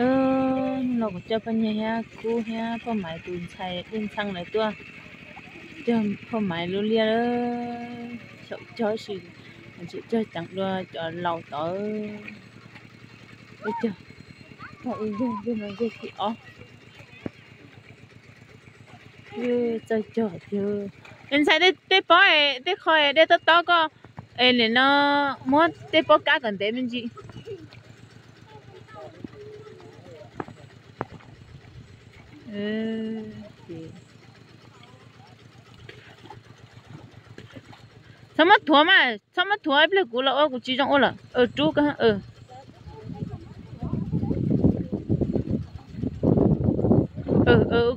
Hnub no kuv coj Paj Nyiag thiab Kub thiab Phauj Maiv tus ntxhais Dej Ntxhee lawv tuaj cog Phauj Maiv lub liaj lawm. Xyaum cog ib si, tseem cog ceev dua cov laus tod. Peb cog tag ib zaug, zaug no zaug thib ob. Txawj cog tiag. Ntxhais, tej pob, tej qho dej tob tob koj es nim no muab tej pob kab kom ntev me ntsis. Txhob muab thuav mas, txhob muab thuav, ib pliag kuv los ua kuv tsis zoo ua lawm. Rub koj,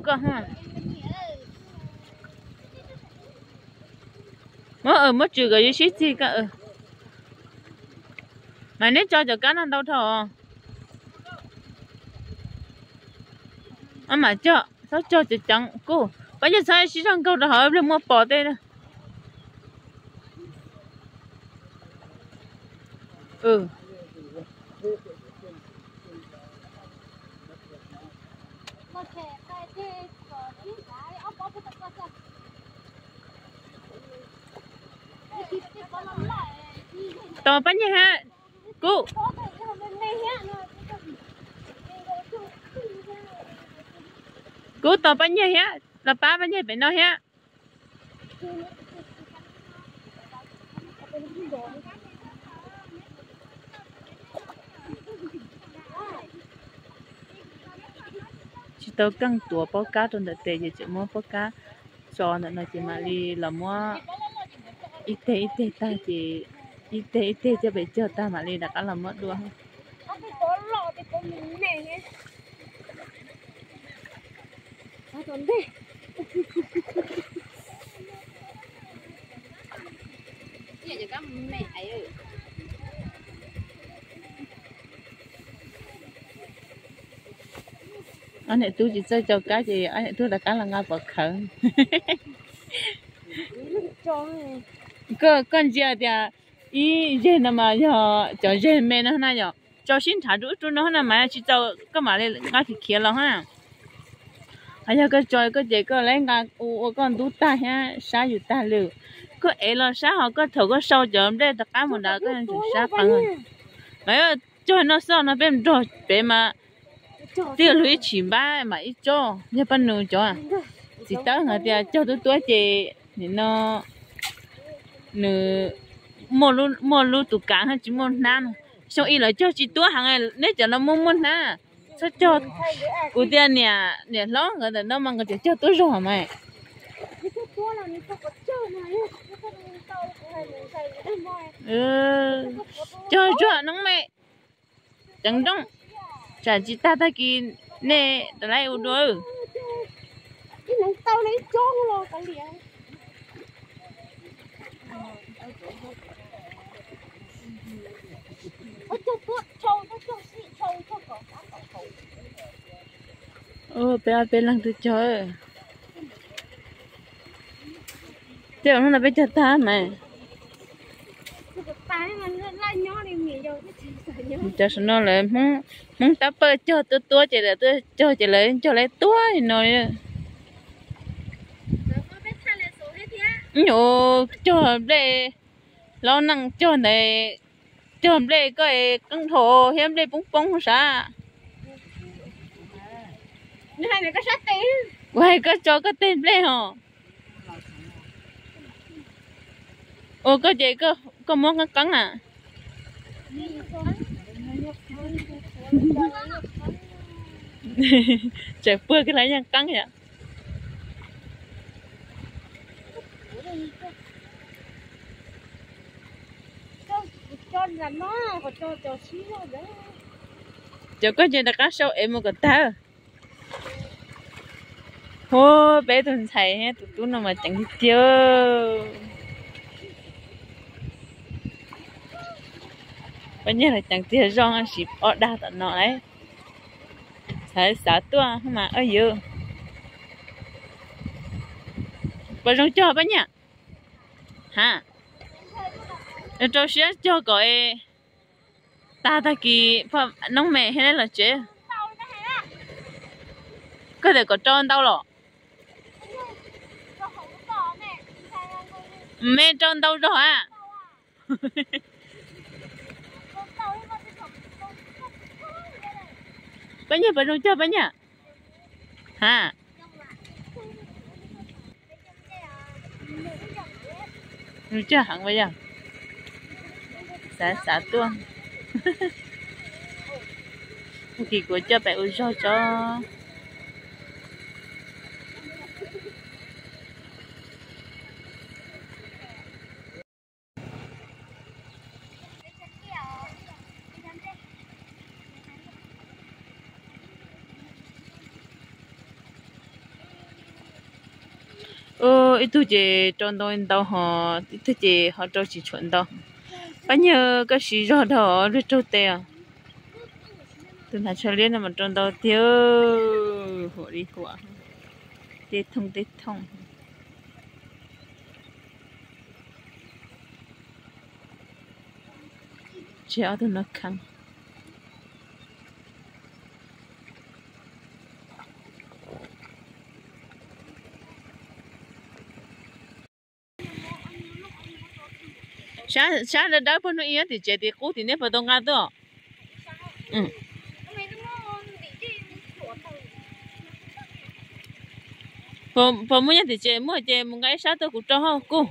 koj. Muab, muab tsum kom yus sib txig koj. Mas neb tso cov kab no ntau dhau os. Mas cog, txhob cog ceev ceev Kub, Paj Nyiag txhob sib zog nkaug rau hauv ib pliag muaj pos tej na. Tos Paj Nyiag thiab Kub. Kub, tos Paj Nyiag thiab, los pab Paj Nyiag pem no thiab. Tsis tau keej tuav pob kab rau ntawm tes ces tseem muab pob kab tso ntawm no ces mam li los muab ib teg ib teg tag ces ib teg ib teg coj pem cog tag mam li rov qab los muab dua. Ob niam tub tsis txawj cog kab ces ob niam tub rov qab los nqa pov khawv. Koj ntsia tias ib zeg no mas yog cov zeg me no na yom, tso sib nrhav rau ub rau no na mas tsis txaus koj mam li nqa khiav khiav los na. Ho yog koj tso koj ces koj laib nqa ua ua koj ntub tag thiab sab yus tag lawm. Koj ev los sab ho koj thaum koj sau cov nplej rov qab mus nrad koj tseem sab qees. Mas cog no xwb no peb nrog pem mas twb luag ib tshim npab mam ib tsob yog paj nus cov. Txiv tawb hais tias cog tuab tuab ces nim no nws muaj lub tus kav tsis muaj hnab no. Xyoo ib lawv cog tsis tuab heev, neb cov no muaj muaj hnab. Txhob cog. Kuv tias niam hlob nkawd ntawm no mas nkawd tseem cog tuab zog mas. Cog tsuag noob me, ceev nrooj, tsam tsis tag tag kis nej rov lawv ua dua. Peb ob peb leeg twb cog. Tej zaum hnub no peb cog tag mas. Cov saum no lawv Hmoob tab pawj cog tuab tuab ces lawv tuaj cog ces lawv cog lawv tuab li no. Nyuam cog nplej, hlob neej cog ntawd, cog nplej koj qeeb dhau thiab nplej poob poob sav. Kuv hais koj tso koj teg nplej hos. Ua koj ces koj muab qeeb qeeb na. Tseem puag koj hlais yeej qeeb yom. Cov koj ces rov qab sau ev mus kom tag. Hu, peb tus ntxhais thiab tus tub no mas ceev tiag tiag. Paj Nyiaj los ceev tiag zog siv ob dag tom no lawm. Xav xav tuaj mas yus puas zoo cog Paj Nyiaj? Ha, rau siab cog kom tag tag kis noob me thiab los tsev. Koj tias kom rau ntau los? Me rau ntau zog a. Pab Nyiag, pab zoo cog Pab Nyiag. Ha. Zoo cog heev as yog. Xav xav tuaj. Tag kis kuv coj pem ua zog tso. Ib tug ces rau ntau ntau ho, ib tug ces ho rau tsis tshuam ntau. Pab Nyiag, koj siv zog dhau luag raug tes os. Tus hnav tsho liab no mas rau ntau tiag, huam li huam, tej thooj tej thooj. Tseg ob tug no kheev. Sab dawb dawb pog hnub ib tim tsev tim qub tim nej puas tau nqa tuaj? Puas muaj nyob tim tsev? Muaj ces mus nqa ib sab tuaj kuv rau hauj kuj.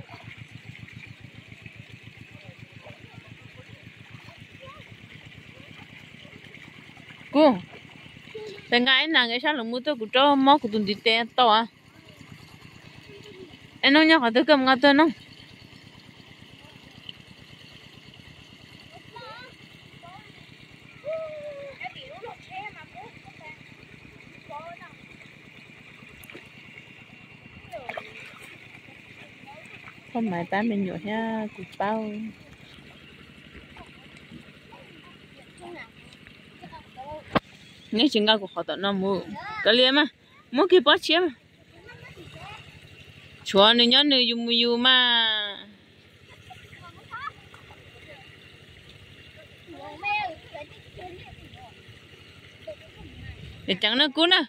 Kuj, pes nqa ib nas nqa ib sab los mus tuaj kuv rau mob kuv tus ntiv tes tau. Es noog nyob qhov twg koj mus nqa tuaj noog. Phoj Maiv pab me nyuam thiab kuv paub. Nej tsis nqa kuv qhov tom no mus, kav liam mas, muab kiag pob tshiab mas. Tshuav nws nyob nws yus mus yus mas. Ceev na kub na.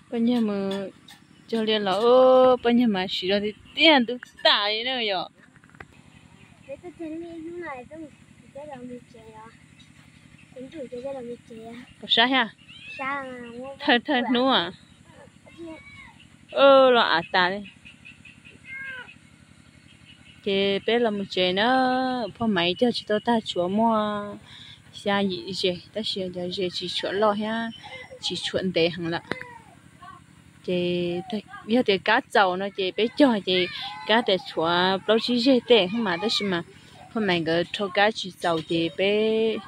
Poj Nyiag mus cog liaj los, Poj Nyiag mas siv zog tiag tiag, ntub tas li na yom. Pom sab thiab. Thawj thawj hnub los av tas li. Ces peb los mus tsev na, Phoj Maiv cog tsis tau tag, tshuav muaj xya yim zes, tab sis cov zes tsis tshuam loj thiab tsis tshuam ntev heev lawm. Ces yog tias kab txaus no ces peb cog ces kab tias tshuav plaub tsib zes tej mas, tab sis mas Phoj Maiv nkawd rho kab tsis txaus ces peb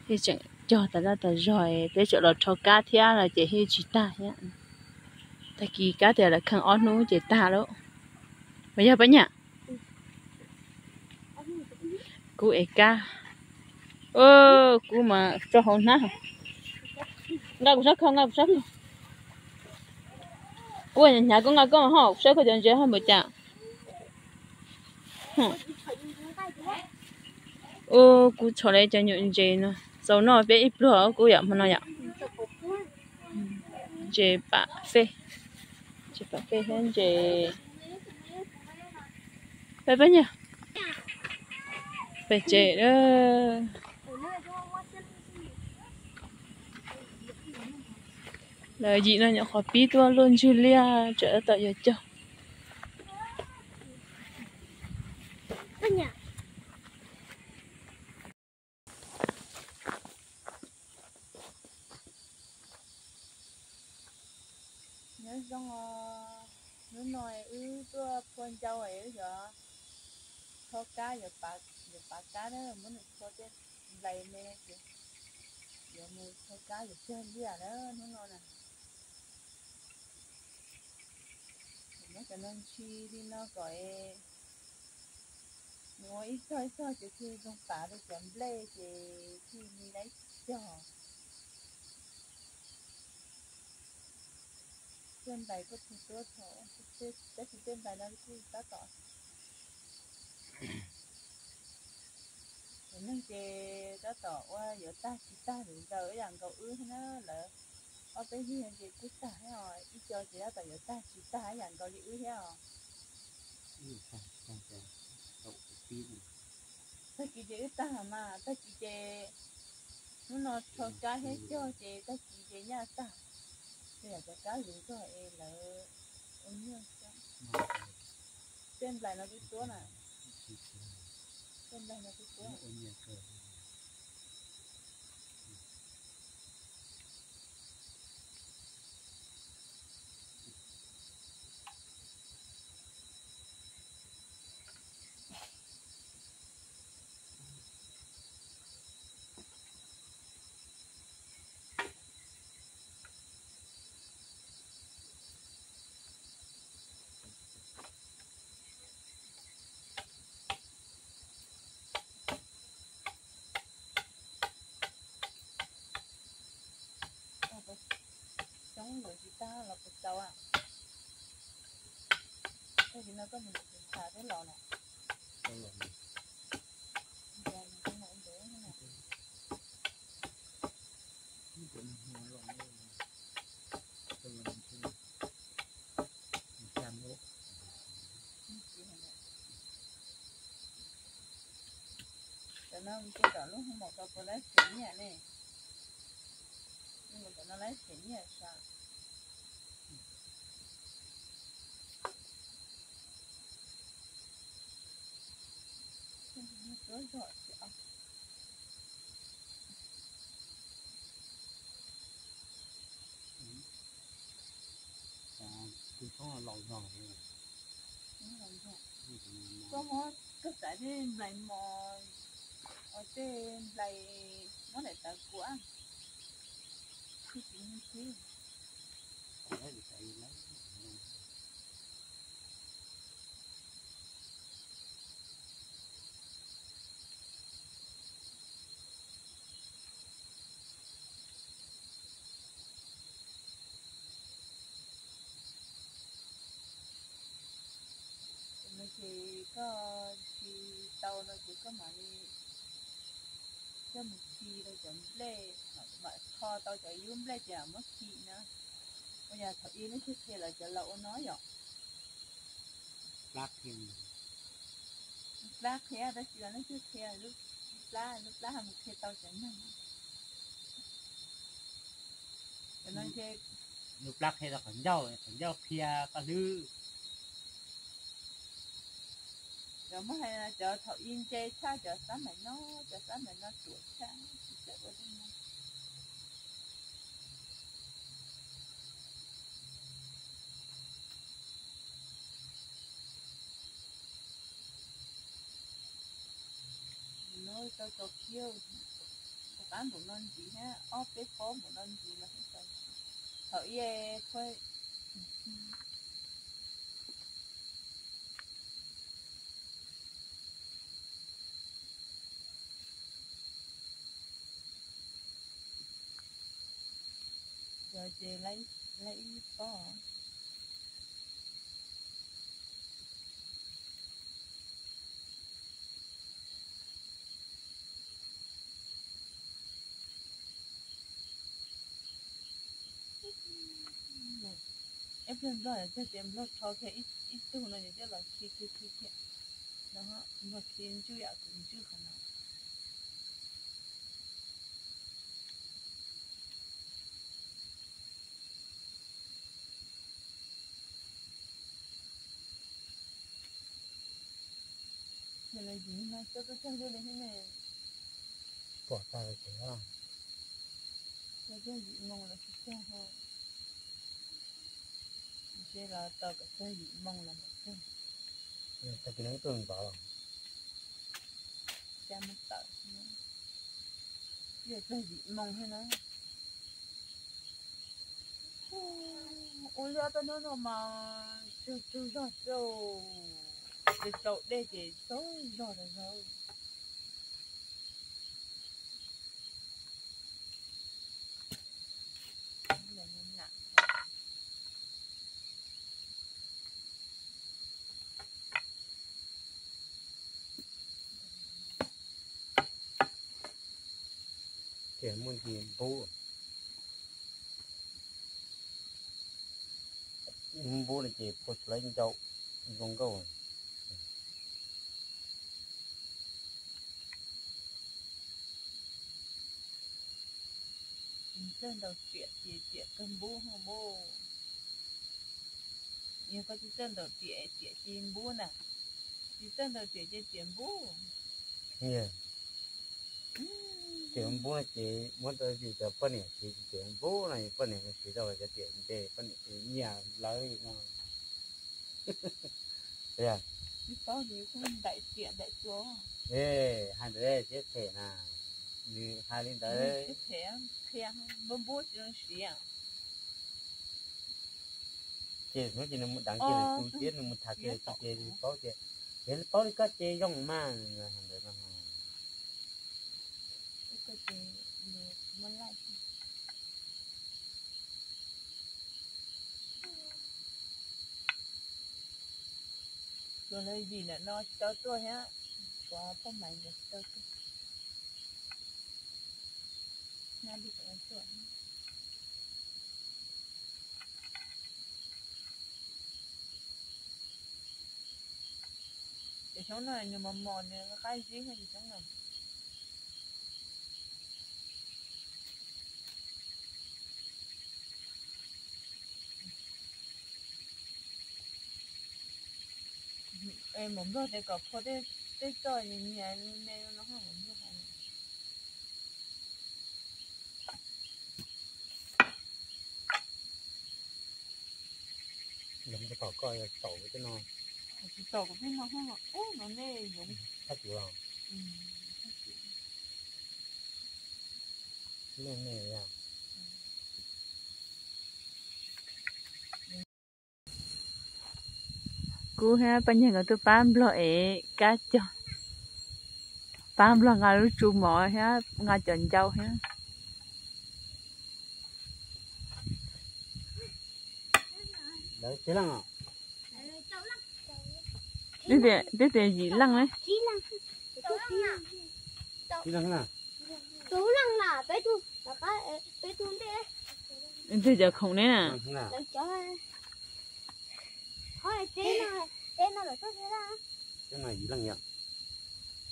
thiaj tseem cog tas zaj tas zog, peb tseem los rho kab thiab los ces thiaj tsis tag thiab. Tag kis kab tias lawv kheej ob hnub ces tag lawm. Mas yog Paj Nyiag, kub ev kab, kub mas tso hauv hnab. Nqa kuv sab khau, nqa kuv sab khau. Kub hnyav koj nqa koj ho, saib koj cov ntses ho npaum cas. Ub, kuv tshuam lawv cov nyuam ntses no, txaus noj peb ib pluag kub yom, hmo no yom. Ntses pam fej, ntses pam fej thiab ntses, peb peb nyuag pem tsev. Lawv yim no nyuam qhuav pib tuaj luaj ntswg liaj, tsam tab tom yuav cog. Nyob zoo os, hnub no wb tuaj phua ncau, wb yuav rho kab, yuav pav kab na, muab nws rho tej nplais me ces yuav mus rho kab yuav cog liaj na hnub no na. Muab cov no ntshis li no kom nws ua ib txog ib txog ces thiaj zoo pav rau cov nplej ces thiaj li laib cog. Tej nplais kuj tsis tuab thaum, tab sis tej nplais no kuj tab tom, cov neeg ces tab tom ua yuav tag tsis tag lwm zaus ib yam nkaus wb thiab na. Lawv ob peb yig ces kuj tag thiab os, ib co ces tab tom yuav tag tsis tag ib yam nkaus li wb thiab os. Tag kis ces wb tag mas, tag kis ces hnub no rho kab thiab cog ces tag kis ces nyaj tag. Tej yam cov kab luv zog es lawv ua nyuaj xwb. Tej nplais no twb tuab na, tej nplais no twb tuab. Coob yuav tsis tag los puas tau a? Tag kis no koj mus ntawm tus ntxhais twb los lawm. Cov no kuj tom lub hoo maum tau puas laib tshem nyiaj ne? Cov no laib tshem nyiaj sav. Tuab zog thiab. Tus thoob laus zog. Koj muab koj xav tej nplais mos, tej nplais muab daim tawv kuam. Ces koj khi tau no ces koj mam li coj mus khi rau cov nplej, mam rho tau cov yub nplej ces muab khi na. Ua yog thaum ub nej twb qhia lawv cov laus ua no yom? Lub plab qhia, tab sis los nej twb qhia lub plab, lub plab ho mus qhia tau cov neeg. Cov no ces lub plab qhia tau qhov ncauj, qhov ncauj qhia koj hlwb. Cov muab hais cov thaum ub ntse tshaj cov xab maim no, cov xab maim no ruam tshaj, tsis txawj ua li no. Nws tau tau kiag, rov qab npaum no ntxiv thiab, ob peb pob npaum no ntxiv mas thiaj tau. Thaum ub phuaj. Cov ces laib ib pob. Ib pliag nplog cog ces nplog rho kiag ib tug no ces coj los khi khi khi kiag no, nplog khi ntswj yam kuv ntswj qhov no. Ces los yim no cog tuaj cog ntej li thiab ne. Pom tag ces cog yim moo los tsis cog ho. Ntshe los tau kom cog yim moo los mam cog. Tag kis no ib tug ntov los. Cas mus tawm xwb. Yog cog yim moo thiab na. Ua liaj peb hnub no mas tsug tsug zog xwb, ces tsaus dej ces tsaug zog tas zog. Ces muaj ntsis npub, npub no ces phua tsis tau ncau zoo nkauj. Tsis txawj ntaus riam ces riam kawg npub hos npub. Yog koj tsis txawj ntaus riam, riam ces npub na. Tsis txawj ntaus riam ces riam npub. Riam npub no ces muab rau yus cov poj niam siv, riam npub no poj niam siv rau cov riam nce, poj niam nyiam lawv no. Paub ntaus riam ntaus cua. Hais ntawd siab phem na, nws hais li ntawd. Qhia npub npub tsis zoo siv. Ces hnub ces nws mus deev kiag lawv tus thiab nws mus tham kiag lawv tus ces paub tias, ces paub li koj ces zoo mas. Tsuas lawv yim ntawm no tsis tau tuaj thiab, kuv poj maiv ntawd tsis tau tuaj. Cov xyoob no nws mos mos nws qab zib, cov xyoob no. Mov nplog tias kom phua tej txoj nyias nyias me me no, mov nplog hais. Yoov, tom koj tom tej no. Tsis tom kuv tej no, ub no nej yoov. Thaj tswv los? Leej nej yog. Kuv thiab Paj Nyiag nkawd tuaj pab nplog ev kab cog, pab nplog nqa lub tsu mov thiab nqa cov ncau thiab. Twb tias yim leej ne. Twg cov khoom ne na?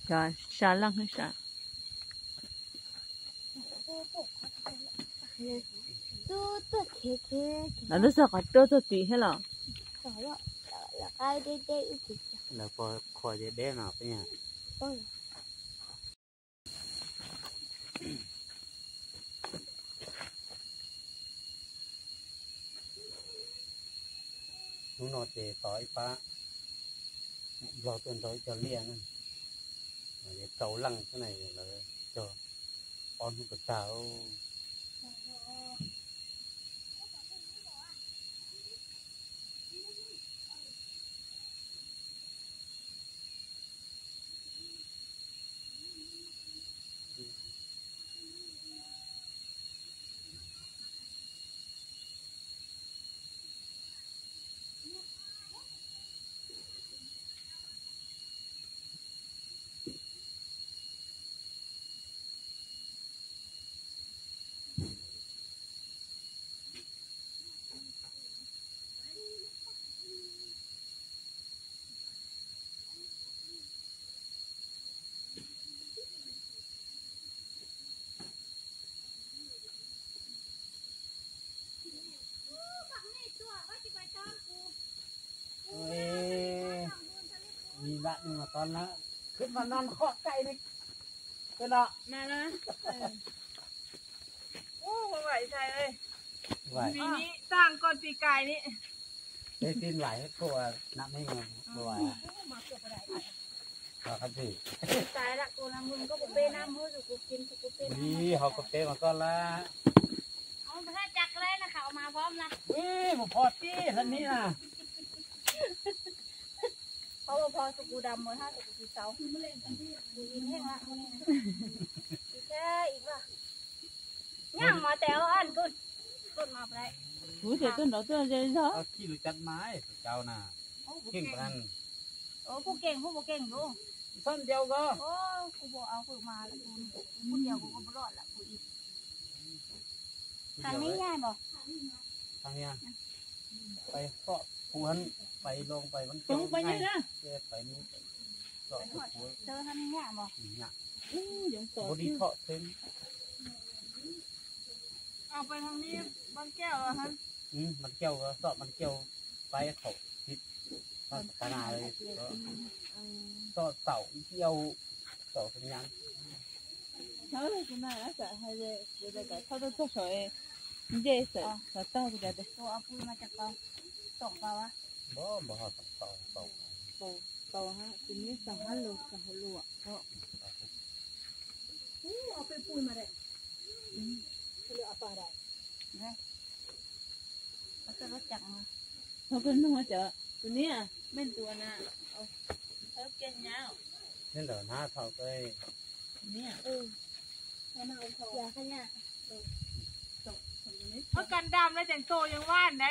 Cov sa leej sa. Lawv twb txog qhov tuaj txog tim thiab los? Lawv pom qhua ces deb no. Hnub no ces tos ib pab nplog tuaj nrog ib co liaj na, rau leej xwb na, lawv cog ob hnub puas tag. Nim lam nws mas tod na, khwv mas no qhov kaim li. Ua, ua vais thais, vim ni tag koj ti kais ni. Peb tib lais kuj nam neeg ua. Ho kuv peb mas koj la. Mus pho tib hab ni na. Ho mus pho tus kuv dam mus hab tus kuv tsis tau. Kuv ib heej la. Nyaj mov tes an kuj, kuj mov plai. Kuv ces tuaj nrov tuaj ze zog. Kij lub cab mais tus cau na. Keej pab. Kuj keej, kuj keej lub. Txhob ntiav ko. Kuj ntiav kuv, kuj loj lawm kuv. Thằng này nha bò. Thằng nha. Pais sọt phu hăn, pais lông pais mắn châu ngay. Pais mắn châu hăn nha. Bố đi thọ thêm. Ờ, pais thằng này bắn keo hả? Ừ, bắn keo, sọt bắn keo. Pais khẩu thịt. Sọt tàu keo. Sọt tàu keo. Sọt tàu nhắn. Thawj kuv na, sawv hais tias kuv cov kav thawj tuaj txog saum ncej, xav tag kuv cov tias. Npog npog ho tau tau tau ha, tus neb tau hab lus tau hauv lus. Thov koj nug cov tus neb, mej tus na, thawj kiag nyab. Neb ntawm na thov koj. Ua kas dam no tseem tua yeej vaj ne.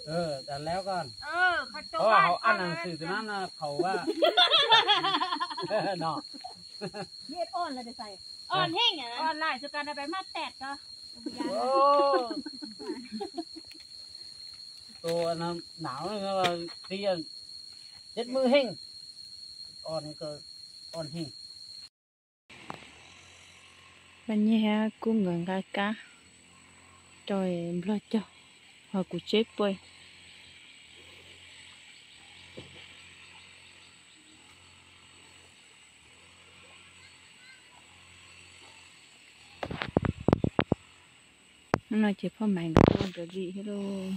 Ơ, dam leo koj. Ơ, qhov tua vaj hauv ab nang xwm tus nab no qhaus vaj. No. Oj heej, oj laim xwb kas no peb maj tes ko. Tua nam ti, teb mw heej. Oj heej. Paj Nyiag kuj nkawd nqa kab rau Nplog cog, ho kuv tseb puab. Hnub no ces phauj Maiv nkawd tuaj nkawd li thiab lauj.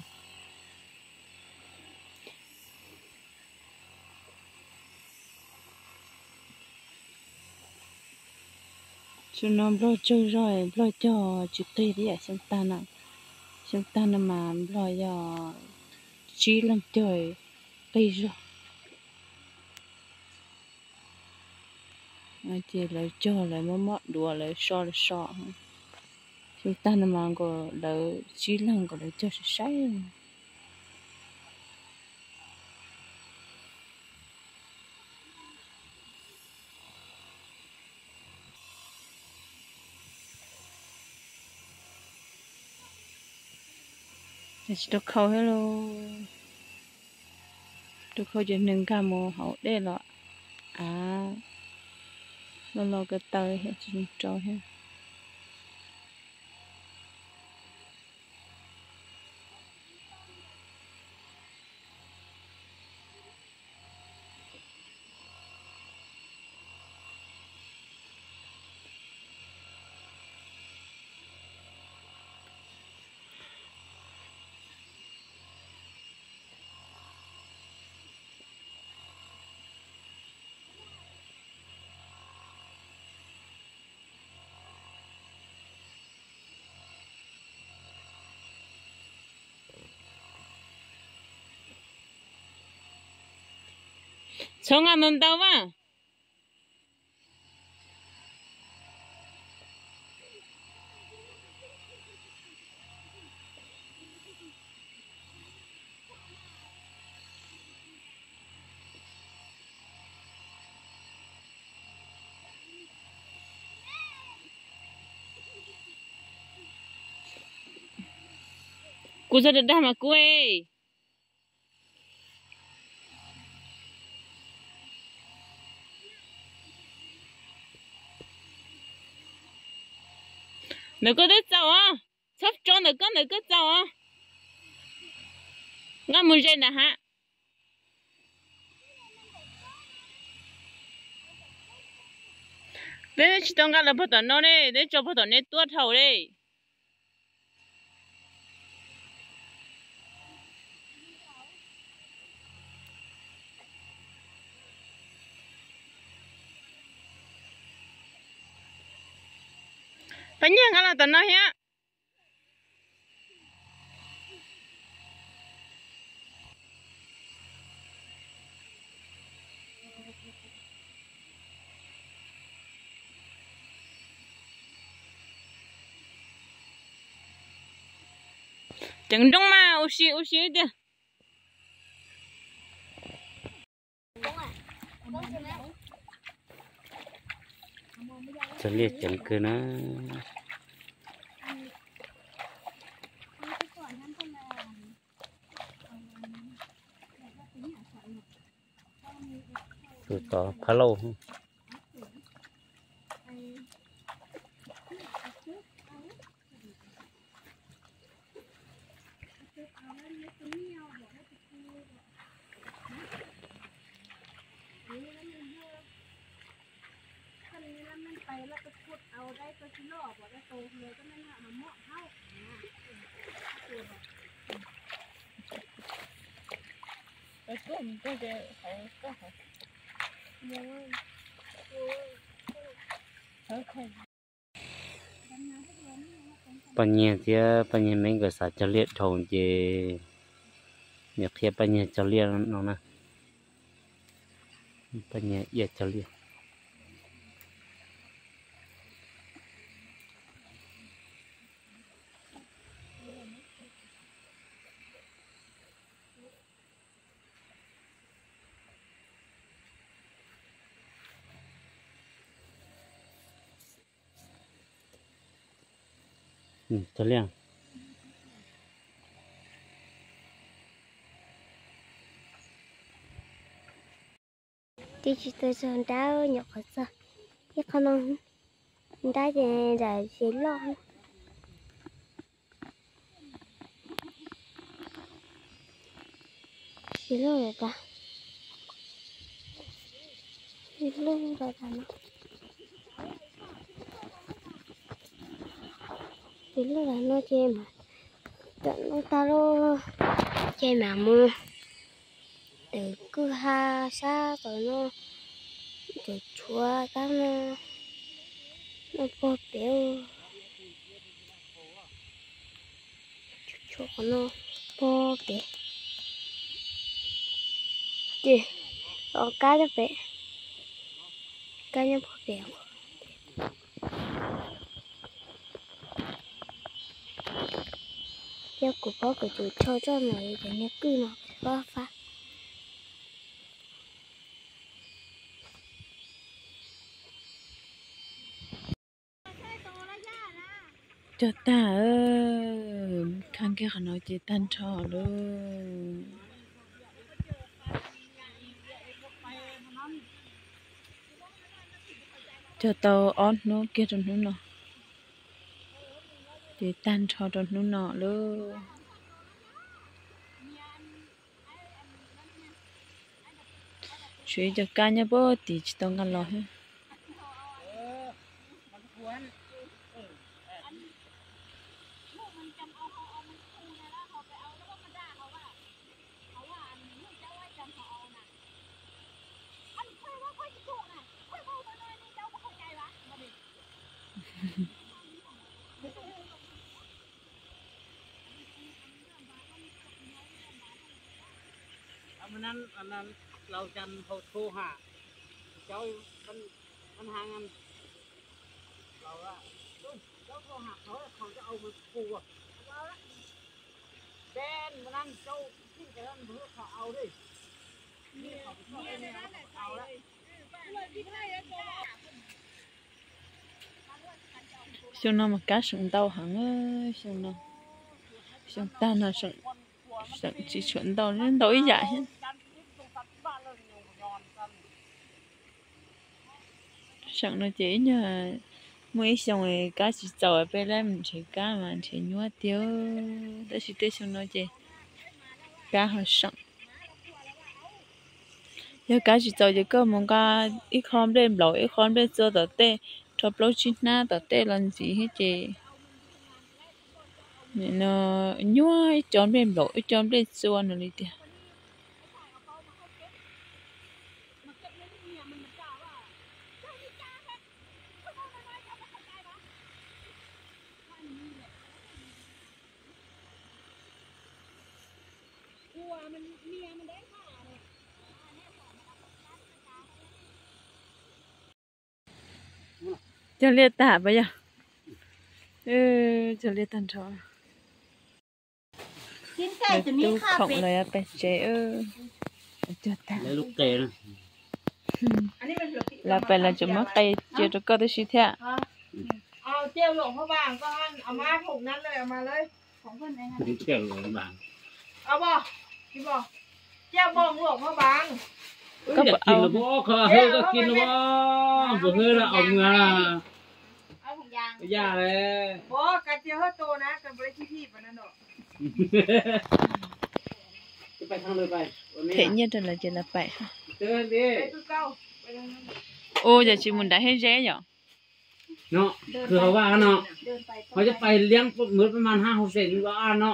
Tam sim no Nplog tsaug zog, Nplog cog tsis qig li yam xyoo tag no. Xyoo tag no mas Nplog yog tsib leeg cog qig zog. Ces lawv cog lawv mob mob duav lawv so lawv so. Xyoo tag no mas nkaus lawv tsib leeg nkaus lawv cog saib saib. Tsis rau khau thiab lauj. Rau khau ces nws nkag mus hauv dej los av, lo lo ko taw thiab tsis zoo rau thiab. Txhob nqa ntau ntau mas. Kuv txog dag dag mas kuv. Ntawm koj twb txaus os, txhob tso ntawm koj, ntawm koj txaus os. Nqa mus ze nram hav. Peb tsis tau nqa los puag tom no ne, peb tso puag tom nej tuaj dhau ne. Pab Nyiag nqa los tom no thiab. Ceev nrooj mas ua si ua si tiag. Txog liaj ceev kawg na. Cov phab lauj. Paj Nyiag thiab Paj Nyiag me nkawd xav cog liaj dhau ces yuav qhia Paj Nyiag cog liaj no na. Paj Nyiag ia cog liaj. Cog liaj. Twb tsis tau txog nrab, nyuam qhuav txog ib qho no, nrab ces nram tsev loj. Tsis loj lawm tas, tsis loj lawm tas no, tsis loj lawm no ces mam, tam no tag lauj ces mam mus tawm kwj ha sab tom no, tawm tshuav tab no, no puag pem, tshuav qhov no puag pem, ces los kab nyob pem, kab nyob puag pem. Yog kuv paub kuv tus tsho tso ntawm cov niag kwj no kuv paub fab. Cog tag, khab kiag qhov no ces tag nrho lawm. Cog tau ob hnub kiag rau hnub no, ces tag nrho rau hnub no lawm. Tshuav ib co kab nyob puag tid tsis tau nqa los thiab. Hnub no mas kab seem ntau heev, xyoo no mas kab seem ntau heev, xyoo no, xyoo tag no seem tsis tshua ntau, ntau ib yam thiab. Seem no ces ib nyuag muaj ib xyoo kab tsis txaus peb lab mus nrhiav kab mas nrhiav nyuaj tiag, tab sis tej xyoo no ces kab ho seem. Yog kab tsis txaus ces koj mus nqa ib qho nplej nplaum ib qho nplej txua tom tej, rho plaub tsib hnab tom tej los ntxiv thiab ces no nyuaj ib co nplej nplaum ib co nplej txua no li tiag. Cog liaj tag pas yog? Cog liaj tag nrho. Lawv tub khoom los yuav pais tsev. Cog tag. Lawv pais los tseem muab qe cia rau koj tib si thiab. Koj puas au? Koj kis los, koj kis los, npus hwb los, au mws la. Ya le. Them nyiaj rau lawv ces lawv pais. Ua cas tsis mus nrad hib zeb yom? No, khwv hauv vaj no, ho cov pais liab mws pab mas hab hauv sem no.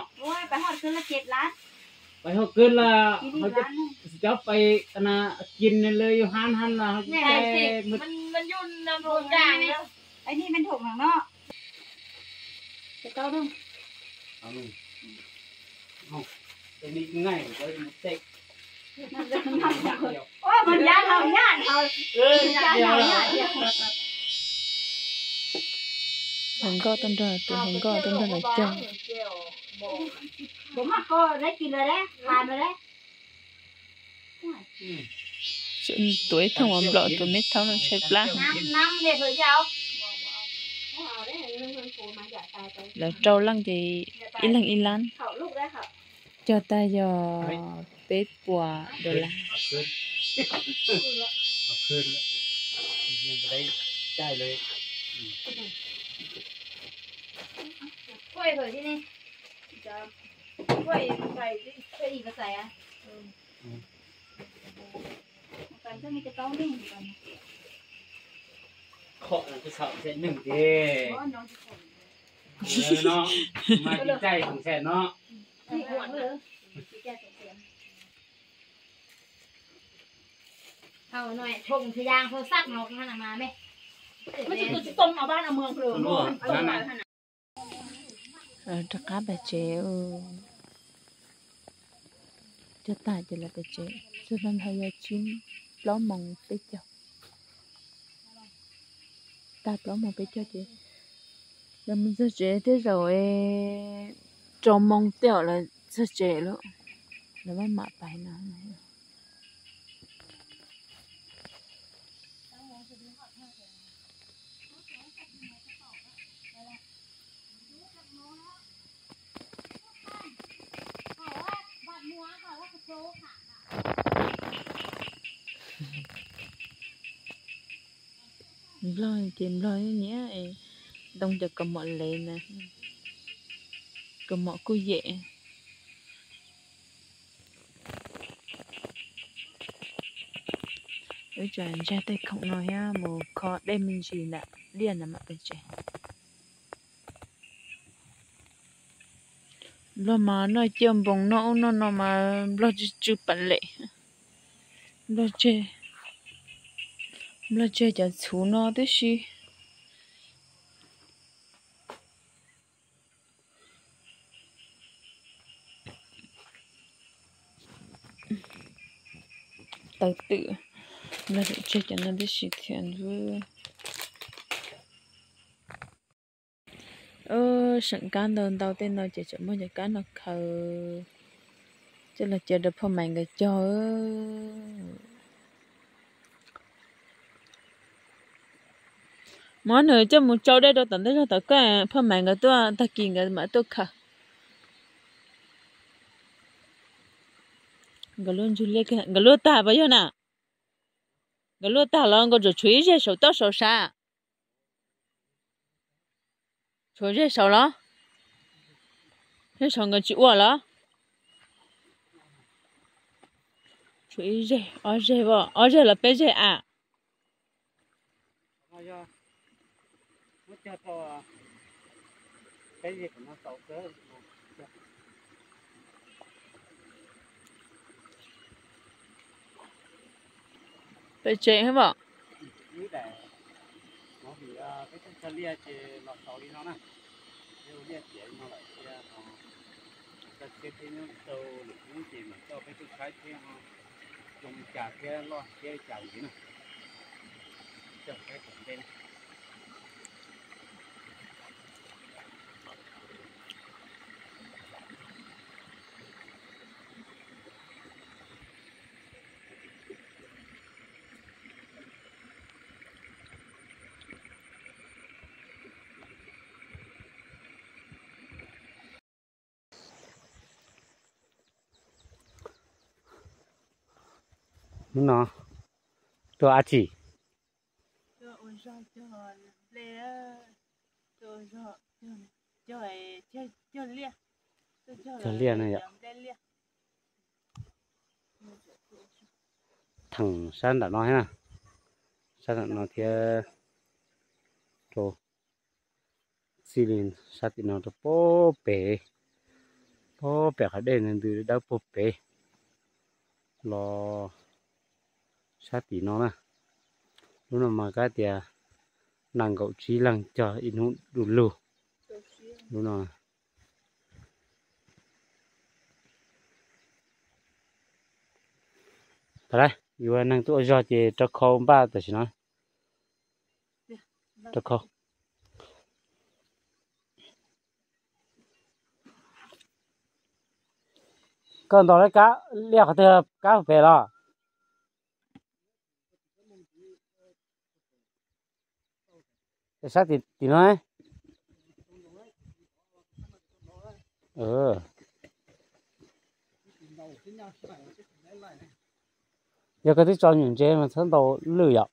Pais hauv kwv la, cov pais kis lawv yug hab hab la, ho cov pais mws. Hluas nkauj tuaj nrog, tus hluas nkauj tuaj nrog lawv cog. Tuav ib thooj uas nplom tus me thaub no tshaib plab. Lawv rau leej ces ib leeg ib lab, cog tag yog peb puas dollar. Khom no tsis txhaum ntshe nws ces no, mas tsis caij tus ntshe no. Rov qab pem tsev, cog tag ces lawv pem tsev, txog tag nrho yog tsib, plaub moos peb caug. Tag plaub moos peb caug ces lawv mus txog tsev tej zaum rau moos tej zaum lawv txog tsev lawm, lawv maj mam pais no. Nplog ces nplog nyiam ntoo cov kaus mom lev na, kaus mom kuj yem. Wb tsam ntseg tej khoom no thiab mus kho dej me ntsis ntawm liaj ntawd mam pem tsev. Nplog mas noj ciaj npoos noj ub noj no mas nplog tsw tsw pam lem. Nplog tseg, nplog tseg cov txhuv no tib si. Taw twm, nplog tseg cov no tib si thiab. Seem kab ntau ntau tej no ces tseem muab cov kab no khaws coj los cia rau phauj Maiv nkawd cog. Muab nws coj mus tsau dej rau tom ntej zog tom koj, phauj Maiv nkawd tuaj tag kis nkawd mam tuaj khaws. Nkawd lub ntsuj liaj, nkawd lub tag pas yog na? Nkawd lub tag los nkawd tsuas tshuav ib zeg saum toj saum sav. Tshuav zeg saud los? Zeg saud nkawd tsis ua los? Tshuav ib zeg, ob zeg, ob zeg los peb zeg a? Pem tsev hab. Hnub no Tuaj dab tsi? Cog liaj no yom. Theem sab nram no thiab na, sab nram no thiab rau txij li sab tim no rau puag pem, puag pem qhov dej ntws dawb puag pem los sab tim no na. Lub no mas kav tias nees nkaum tsib leeg cog ib hnub du lug lub no. Tau lawm, yuav neeg tuaj ua zog ces rau khau npaj tam sim no. Rau khau. Koj ntaus lawv kab liaj qhov twg, kab pem los? Sab tim no. Yog koj twb tso nyuam ntses mas txhob ntaus lwj yom.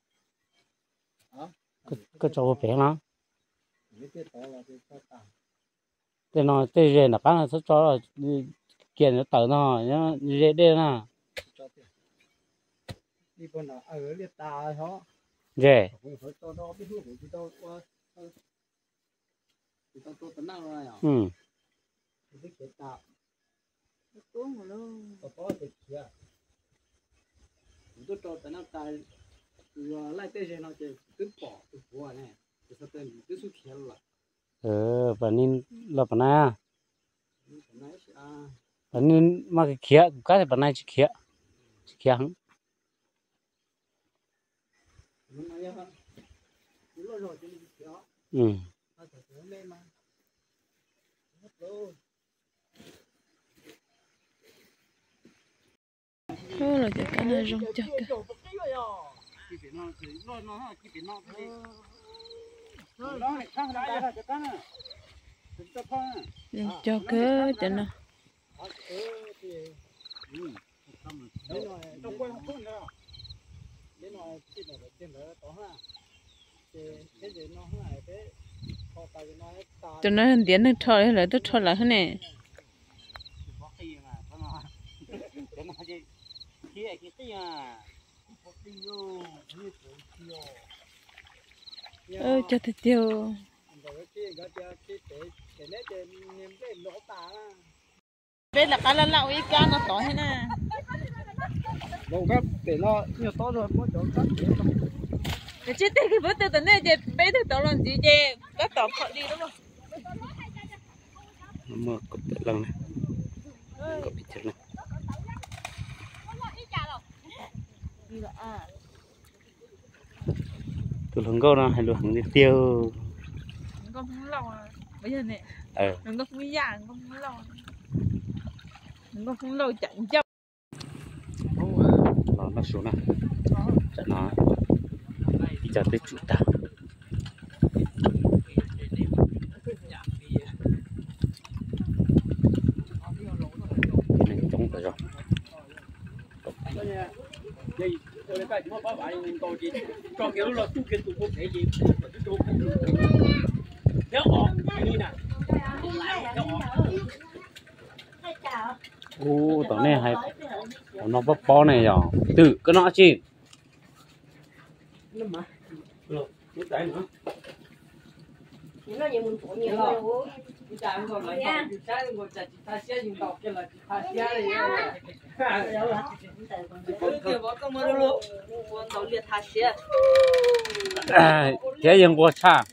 Koj tso puag pem no. Tej no tej ze nram qab no txhob tso, kiag nws tawm no, ze dej na. Ze. Pas ni los pas nai, pas ni mas khiav, kuv kab tias pas nai tsis khiav, tsis khiav heev. Los cov kab no zoo cog kawg. Zoo cog kawg cov no. Cov no ntiav neeg rho, lawv tuaj rho lawv ne. Cog tiag tiag. Peb lawv qab laj laj ua ib kab no tod thiab na. Cov tsib teg kws puab tw tom nej ces peb tug tod los ntxiv ces tab tom phom di lawm. Muaj kaum tawm leej na, kaum peb caug leej. Tus hluas nkauj no hais lus heev tiag tiag. Los noj su na, tam no ib co twb tsum tag. Neeg coob tas zog. Ub, tom nej hais, tom no pob pob ne yog twm koj noj tsi? Thiab yeej nquag tshaj.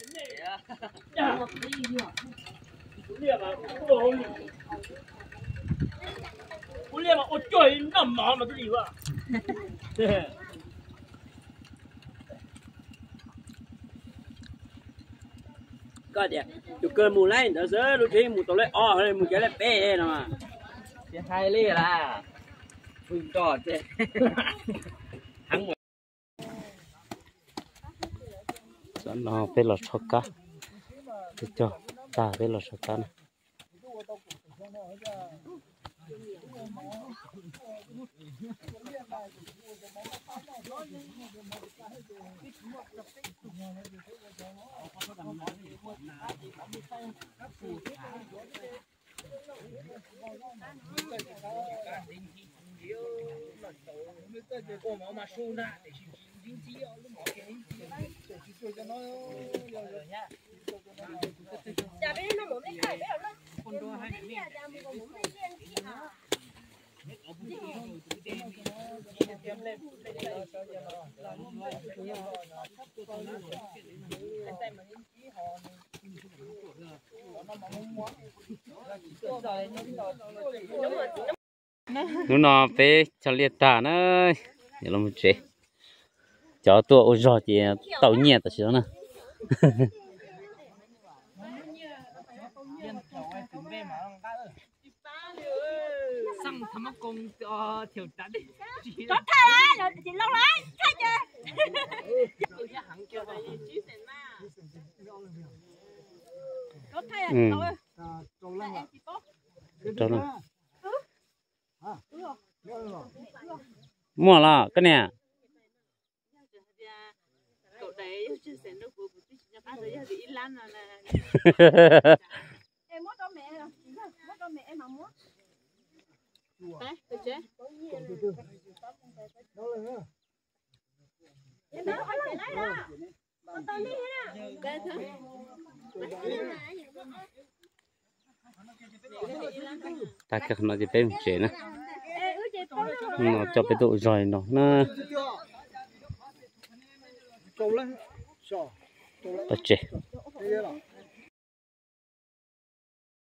Koj tias tus kawg mus lawm ntawd xwb, lub tsheb mus tau lawm ob, mus cov lawm peb no. Tsis hais li las, pw nrog ces heev. Tam no peb los tsho kab, peb cog tag peb los tsho kab na. Hnub no peb cog liaj tag na, yuav los mus tsev. Cov tuaj ua zog ces tau nyiaj tam sim no na. Muaj los koj niam? Tag kawg no ces peb mus tsev na. No coj peb tuaj ua zog li no na. Peb tsev.